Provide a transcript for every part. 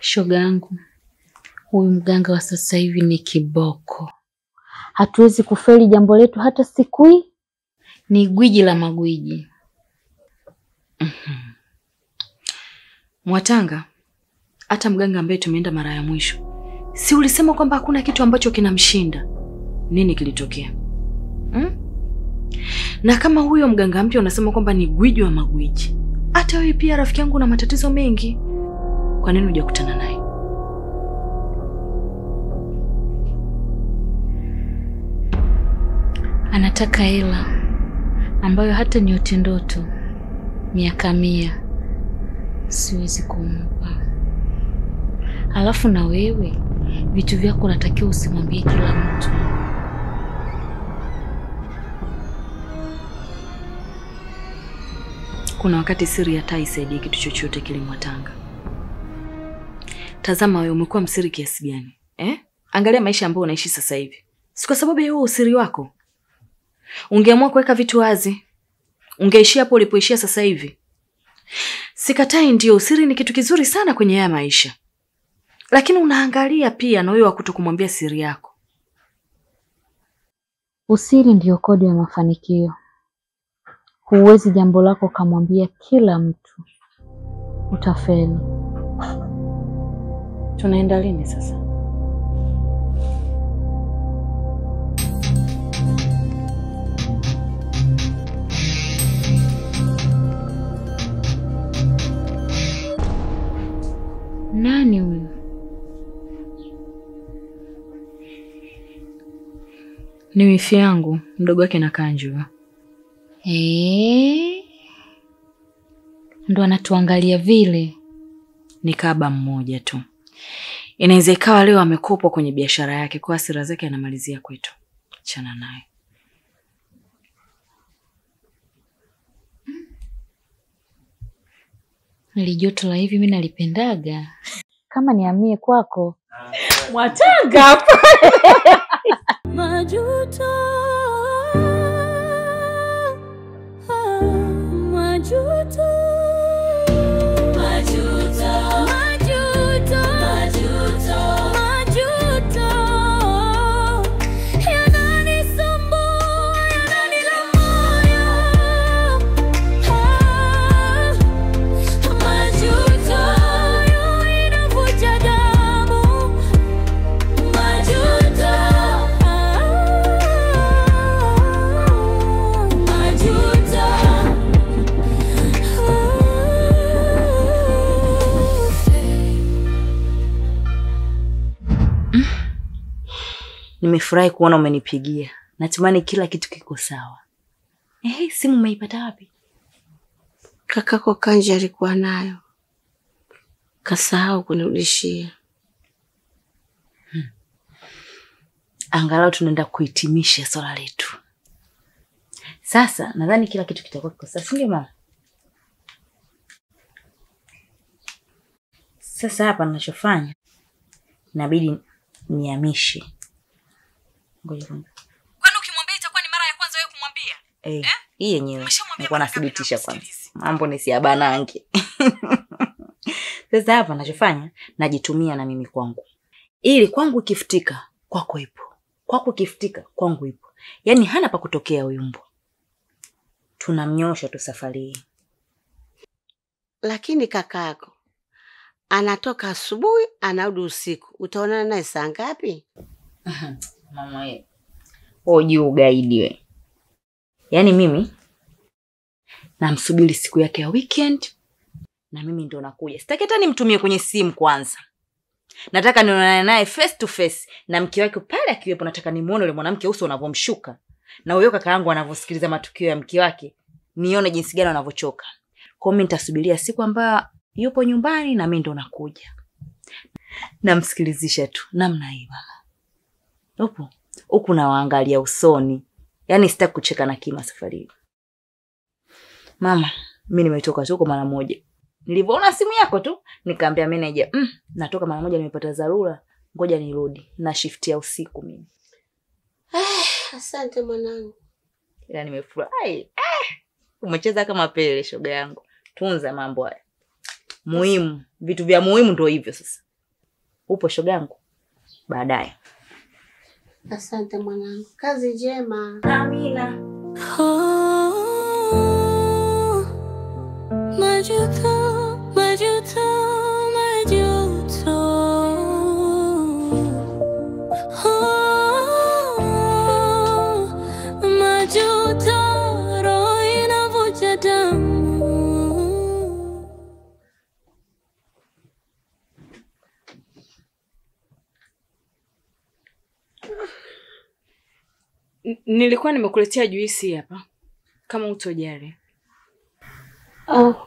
Shoga yangu, huyu mganga wa sasa hivi ni kiboko. Hatuwezi kufeli jambo letu hata siku hii. Ni gwiji la magwiji. Mwatanga, hata mganga ambaye tumeenda mara ya mwisho, si ulisema kwamba hakuna kitu ambacho kinamshinda? Nini kilitokea? Na kama huyo mganga mpya unasema kwamba ni gwiji wa magwiji, hata wewe pia rafiki yangu una matatizo mengi. Kwa nini hujakutana naye? Anataka hela ambayo hata niote ndoto miaka 100 siwezi kumpa. Alafu na wewe vitu vyako unatakiwa usimwambie kila mtu. Kuna wakati siri ya tai isaidie kitu chochote kile, Mwatanga. Tazama wewe umekuwa msiri kiasi gani? Eh? Angalia maisha ambayo unaishi sasa hivi. Si kwa sababu ya huo usiri wako. Ungeamua kuweka vitu wazi, ungeishia hapo ulipoishia sasa hivi. Sikatai, ndio usiri ni kitu kizuri sana kwenye haya maisha. Lakini unaangalia pia na wewe wa kutokumwambia siri yako. Usiri ndio kodi ya mafanikio. Huwezi jambo lako kamwambia kila mtu, utafeli. Tunaenda lini sasa? Nani huyu? Ni wifi yangu, mdogo wake na Kanjua. Ndo anatuangalia vile. Ni kaba mmoja tu. Inaweza ikawa leo amekopwa kwenye biashara yake, kwa hasira zake anamalizia kwetu. Chana naye. Nilijoto la hivi mimi nalipendaga. Kama niamie kwako. Mwatanga hapa. Majuto, majuto, majuto, majuto, majuto, majuto yananisumbua, yananila moyo. Majuto inavuja damu. Majuto, majuto. Nimefurahi kuona umenipigia. Natumani kila kitu kiko sawa. Simu umeipata wapi? Kakako Kanji alikuwa nayo, kasahau kunirudishia. Angalau tunaenda kuhitimisha swala letu. Sasa nadhani kila kitu kitakuwa kiko sawa, si ndio mama? Sasa hapa ninachofanya inabidi nihamishe. Ngoja kwanza. Kwani ukimwambia itakuwa ni mara ya kwanza wewe kumwambia? Hii yenyewe nilikuwa nathibitisha kwanza. Mambo ni siabanange. Sasa hapa ninachofanya najitumia na mimi kwangu. Ili kwangu ikifutika kwako ipo. Kwako ikifutika kwangu ipo. Yaani hana pa kutokea huyu mbwa. Tunamnyosha tu safari hii. Lakini kakako anatoka asubuhi anarudi usiku. Utaonana naye saa ngapi? Mama wewe. Wewe ugaidi wewe. Yaani mimi namsubiri siku yake ya weekend na mimi ndo nakuja. Sitaki hata nimtumie kwenye simu kwanza. Nataka nionane naye face to face na mke wake pale akiwepo. Nataka nimuone yule mwanamke uso unavomshuka na huyo kaka yangu anavosikiliza matukio ya mke wake, nione jinsi gani anavochoka. Kwa mimi nitasubiria siku ambayo yupo nyumbani na mimi ndo nakuja. Namsikilizisha tu namna hii mama. Upo huku nawaangalia usoni. Yaani sitaki kucheka na kima safari hii. Mama, mimi nimetoka tu mara moja. Nilipoona simu yako tu nikaambia manager, natoka mara moja, nimepata dharura, ngoja nirudi na shift ya usiku mimi. Asante mwanangu. Ila nimefurahi. Umecheza kama pele shoga yangu. Tunza mambo haya. Muhimu, vitu vya muhimu ndio hivyo sasa. Upo shogangu? Baadaye. Asante mwanangu. Kazi njema. Amina. Oh, majuto, majuto, majuto. Oh, majuto, roho inavuja damu. Nilikuwa nimekuletea juisi hapa kama utojali.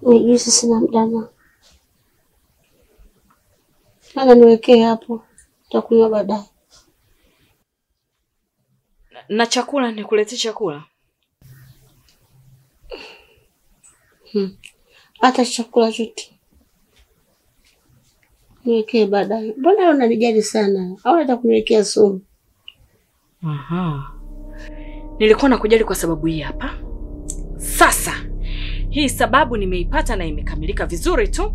Ni juisi sina muda nao. Ana niwekee hapo, tutakunywa baadaye. Na chakula nikuletee chakula? Hata chakula chote niwekee baadaye. Mbona unanijali sana? Au unataka kuniwekea sumu? Aha. Nilikuwa nakujali kwa sababu hii hapa. Sasa hii sababu nimeipata na imekamilika vizuri tu.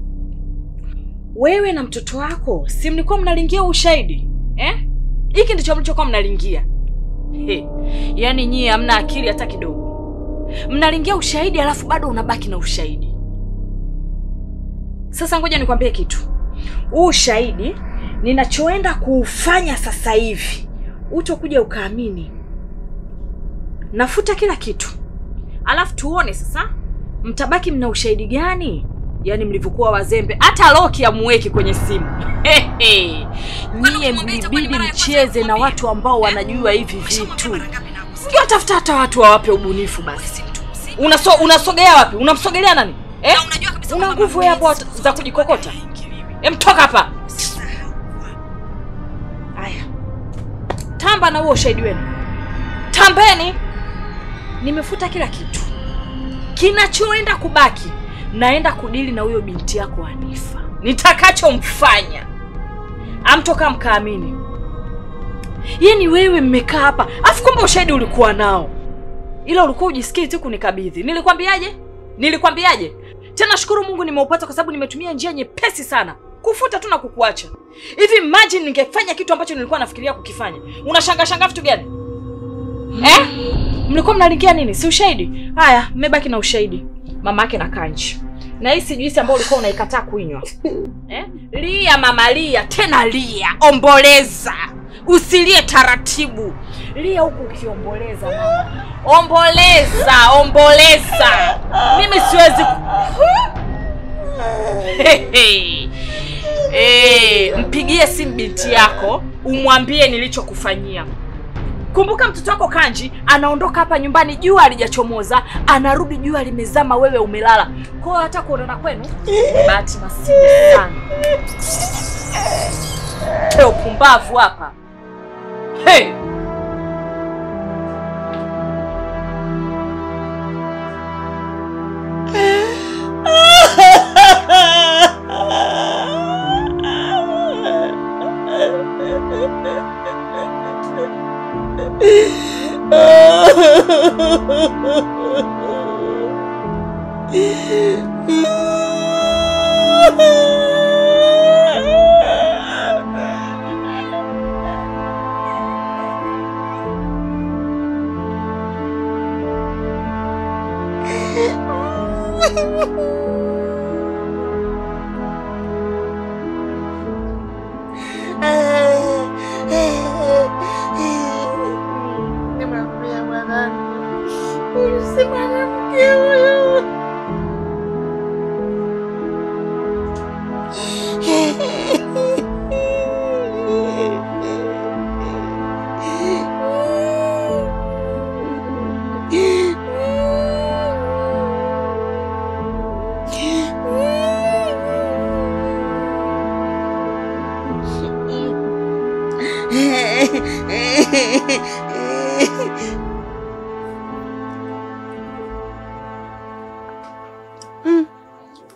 Wewe na mtoto wako si mlikuwa mnalingia ushahidi? Eh? Hiki ndicho mlichokuwa mnalingia. He. Yaani nyie hamna akili hata kidogo. Mnalingia ushahidi alafu bado unabaki na ushahidi. Sasa ngoja nikwambie kitu. Huu ushahidi ninachoenda kuufanya sasa hivi, utakuja ukaamini. Nafuta kila kitu. Alafu tuone sasa mtabaki mna ushahidi gani? Yaani mlivyokuwa wazembe, hata loki hamuweki kwenye simu. Nyie mlibidi mcheze na watu ambao wanajua hivi vitu. Mngewatafuta hata watu wawape ubunifu basi. Unasogea wapi? Unamsogelea nani? Eh? Una nguvu hapo za kujikokota? Mtoka hapa. Aya. Tamba na huo ushahidi wenu. Tambeni. Nimefuta kila kitu. Kinachoenda kubaki, naenda kudili na huyo binti yako Hanifa. Nitakachomfanya amtoka mkaamini. Yaani wewe mmekaa hapa, afu kumbe ushahidi ulikuwa nao. Ila ulikuwa ujisikii tu kunikabidhi. Nilikwambiaje? Nilikwambiaje? Tena shukuru Mungu nimeupata kwa sababu nimetumia njia nyepesi sana. Kufuta tu na kukuacha. Hivi imagine ningefanya kitu ambacho nilikuwa nafikiria kukifanya. Unashanga shanga vitu gani? Eh? Mlikuwa mnalingia nini? Si ushahidi? Haya, mmebaki na ushahidi. Mama yake na Kanji. Na hii si juisi ambayo ulikuwa unaikataa kuinywa. Eh? Lia mama lia, tena lia, omboleza. Usilie taratibu. Lia huku ukiomboleza mama. Omboleza, omboleza. Mimi siwezi mpigie simu binti yako, umwambie nilichokufanyia. Kumbuka mtoto wako Kanji anaondoka hapa nyumbani jua halijachomoza, anarudi jua limezama, wewe umelala. Kwa hiyo hata kuonana kwenu bahati nasibu sana. Leo pumbavu hapa. Hey!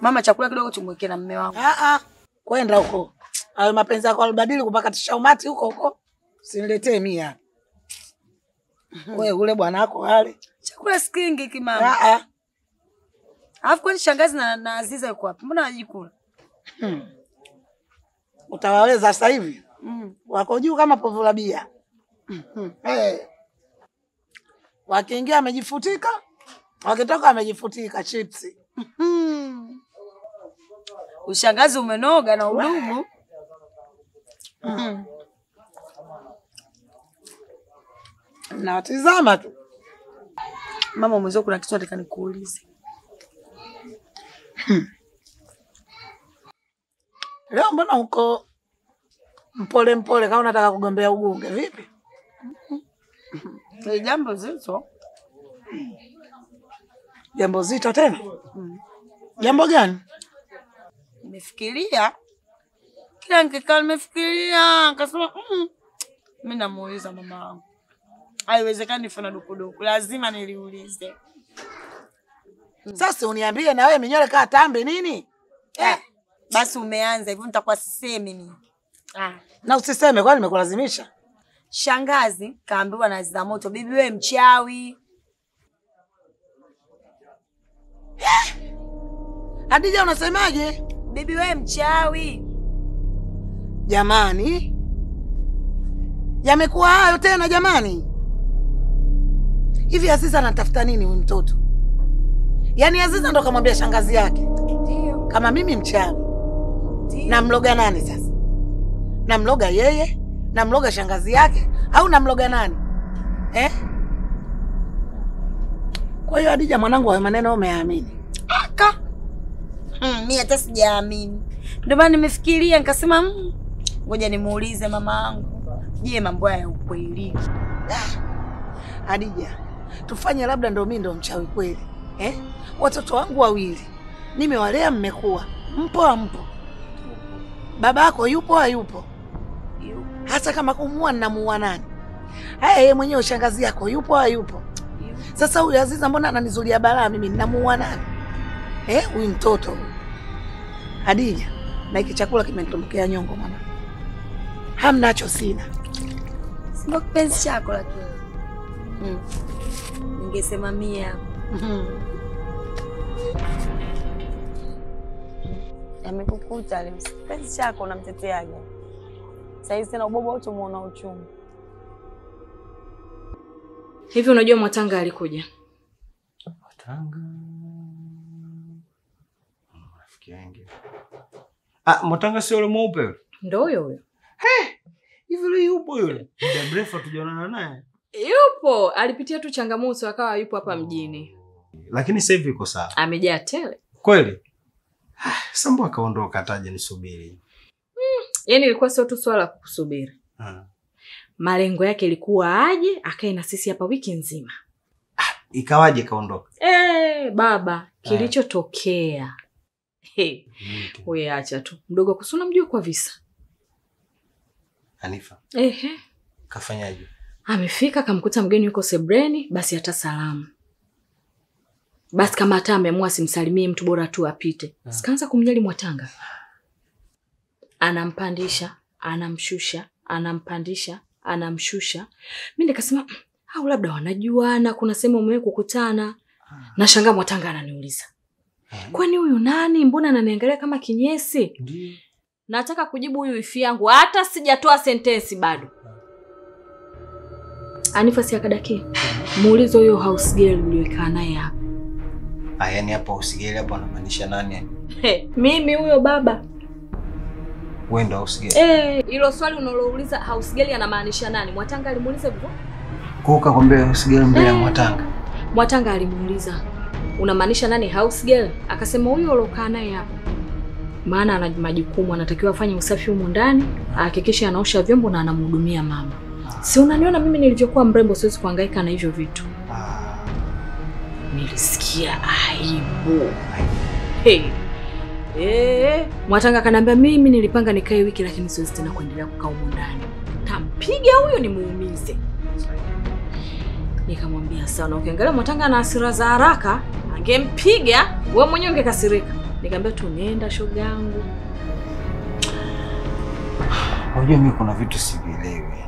Mama, chakula kidogo tumwekee na mume wangu. Kwenda huko. Hayo mapenzi yako alibadili kupakatisha umati huko huko. Usiniletee mia. Wewe ule bwana wako wale. Chakula sikingi kimama. Alafu kwani shangazi na Aziza yuko wapi? Mbona hajikula? Utawaweza sasa hivi? Wako juu kama povu la bia. Hey. Wakiingia amejifutika, wakitoka amejifutika chipsi. Ushangazi umenoga na udugu. Nawatizama tu. Mama mwenzio, kuna kitu nataka nikuulize. Leo mbona uko mpole mpole kama unataka kugombea ubunge vipi? Ni jambo zito. Jambo zito tena? Jambo gani? Nimefikiria. Kila nikikaa nimefikiria, nikasema mimi namuuliza mama wangu. Haiwezekani nifanye dukuduku, lazima niliulize. Sasa uniambie na wewe minyole kaa tambe nini? Basi umeanza hivyo, nitakuwa sisemi mimi. Na usiseme kwani nimekulazimisha? Shangazi kaambiwa na Aziza Moto, bibi wewe mchawi. Hadija unasemaje? Bibi wewe mchawi. Jamani, yamekuwa hayo tena jamani. Hivi Aziza anatafuta nini huyu mtoto? Yaani Aziza ndo kamwambia shangazi yake. Ndio. Kama mimi mchawi. Ndio. Namloga nani sasa? Namloga yeye? Namloga shangazi yake? Au namloga nani? Eh? Kwa hiyo Hadija mwanangu, hayo maneno umeamini? Aka. Mimi hata sijaamini. Ndio maana nimefikiria nikasema ngoja nimuulize mama yangu. Je, mambo haya ya ukweli? Hadija, tufanye labda ndo mimi ndo mchawi kweli. Eh? Watoto wangu wawili nimewalea, mmekuwa. Mpo ampo? Babako yupo hayupo? Yupo. Hata kama kumuua ninamuua nani? Haya, yeye mwenyewe shangazi yako yupo hayupo? Sasa huyu Aziza mbona ananizulia balaa mimi ninamuua nani? Eh, huyu mtoto huyu. Hadija, na hiki chakula kimenitumbukia nyongo mwana. Hamnacho sina. Sio kipenzi chako lakini. Ningesema mia. Amekukuta leo. Kipenzi chako unamteteaje? Sasa hivi tena ubobo wote umeona uchungu. Hivi unajua Mwatanga alikuja? Mwatanga. Rafiki yangu. Mwatanga sio yule mweupe yule? Ndio huyo huyo. Hivi yule yupo yule? Muda mrefu hatujaonana naye. Yupo, alipitia tu changamoto akawa yupo hapa mjini. Lakini sasa hivi yuko sawa. Amejaa tele. Kweli? Sambo akaondoka hataje nisubiri. Yaani ilikuwa sio tu swala la kukusubiri. Malengo yake ilikuwa aje akae na sisi hapa wiki nzima. Ikawaje kaondoka? Baba, kilichotokea. Wewe acha tu. Mdogo kusuna mjue kwa visa. Hanifa. Kafanyaje? Amefika akamkuta mgeni yuko sebreni, basi hata salamu. Basi kama hata ameamua simsalimie mtu, bora tu apite. Sikaanza kumjali Mwatanga. Anampandisha, anamshusha, anampandisha, anamshusha. Mimi nikasema au labda wanajuana, kuna sehemu umewahi kukutana. Nashangaa Mwatanga ananiuliza, kwani huyu nani? Mbona ananiangalia kama kinyesi? Ndiyo. Nataka kujibu huyu ifi yangu, hata sijatoa sentensi bado. Anifa si akadaki. Muulize huyo house girl uliyekaa naye hapa. Yaani hapa house girl hapo anamaanisha nani? Mimi huyo baba. Wewe ndo house girl. Hilo swali unalouliza house girl anamaanisha nani? Mwatanga alimuuliza hivyo? Kwa ukakwambia house girl mbele ya Mwatanga. Mwatanga alimuuliza, unamaanisha nani house girl? Akasema huyo ulokaa naye hapa. Maana ana majukumu, anatakiwa afanye usafi humu ndani, ahakikishe anaosha vyombo na anamhudumia mama. Si unaniona mimi nilivyokuwa mrembo, siwezi kuhangaika na hivyo vitu. Nilisikia aibu. Hey. Mwatanga kaniambia mimi nilipanga nikae wiki lakini siwezi tena kuendelea kukaa humu ndani. Tampiga huyo nimuumize. Nikamwambia sawa, na ukiangalia Mwatanga ana hasira za haraka, angempiga wewe mwenyewe ungekasirika. Nikamwambia tu nenda shoga yangu. Unajua mimi kuna vitu sivielewi.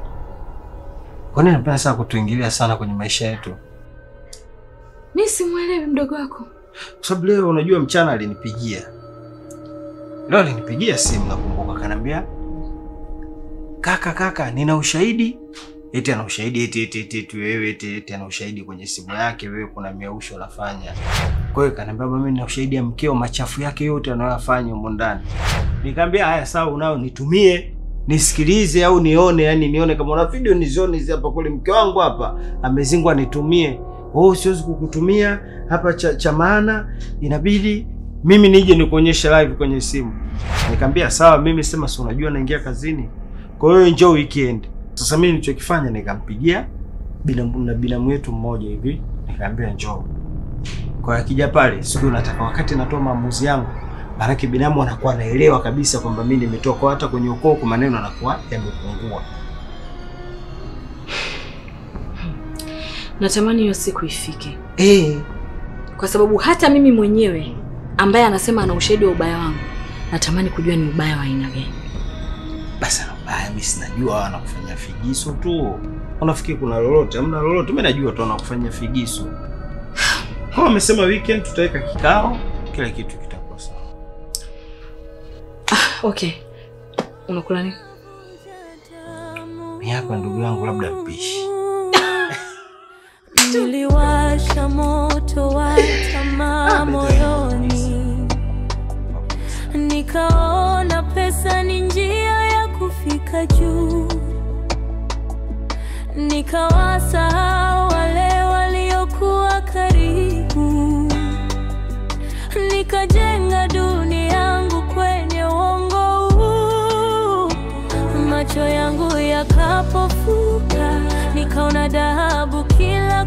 Kwa nini unapenda sana kutuingilia sana kwenye maisha yetu? Mimi simuelewi mdogo wako. Kwa sababu leo unajua mchana alinipigia. Leo alinipigia simu nakumbuka, akaniambia Kaka nina ushahidi. Eti ana ushahidi eti wewe eti ana ushahidi kwenye simu yake, wewe kuna miausho unafanya. Kwa hiyo kaniambia baba, mimi nina ushahidi ya mkeo machafu yake yote anayoyafanya huko ndani. Nikamwambia haya sawa, unao nitumie nisikilize au nione, yani nione kama una video nizione hizi hapa, kule mke wangu hapa amezingwa nitumie. Oh, siwezi kukutumia hapa cha maana, inabidi mimi nije nikuonyeshe live kwenye simu. Nikamwambia sawa, mimi sema si unajua naingia kazini. Kwa hiyo njoo weekend. Sasa mimi nilichokifanya nikampigia binamu yetu mmoja hivi, nikamwambia njoo. Kwa hiyo akija pale siku nataka wakati natoa maamuzi yangu, maana binamu anakuwa anaelewa kabisa kwamba mimi nimetoka, hata kwenye ukoo kwa maneno anakuwa yamepungua. Natamani hiyo siku ifike. Kwa sababu hata mimi mwenyewe ambaye anasema ana ushahidi wa ubaya wangu, natamani kujua ni ubaya wa aina gani. Basi na ubaya mimi sinajua, anakufanyia figisu tu. Unafikiri kuna lolote? Hamna lolote. Mimi najua tu anakufanyia figisu. Kwa amesema weekend tutaweka kikao, kila kitu kitakuwa sawa. Okay. Unakula nini? Mimi hapa ndugu yangu labda mpishi. Niliwasha moto wa tamaa moyoni, nikaona pesa ni njia ya kufika juu, nikawasahau wale waliokuwa karibu, nikajenga dunia yangu kwenye uongo huu. Macho yangu yakapofuka, nikaona dhahabu kila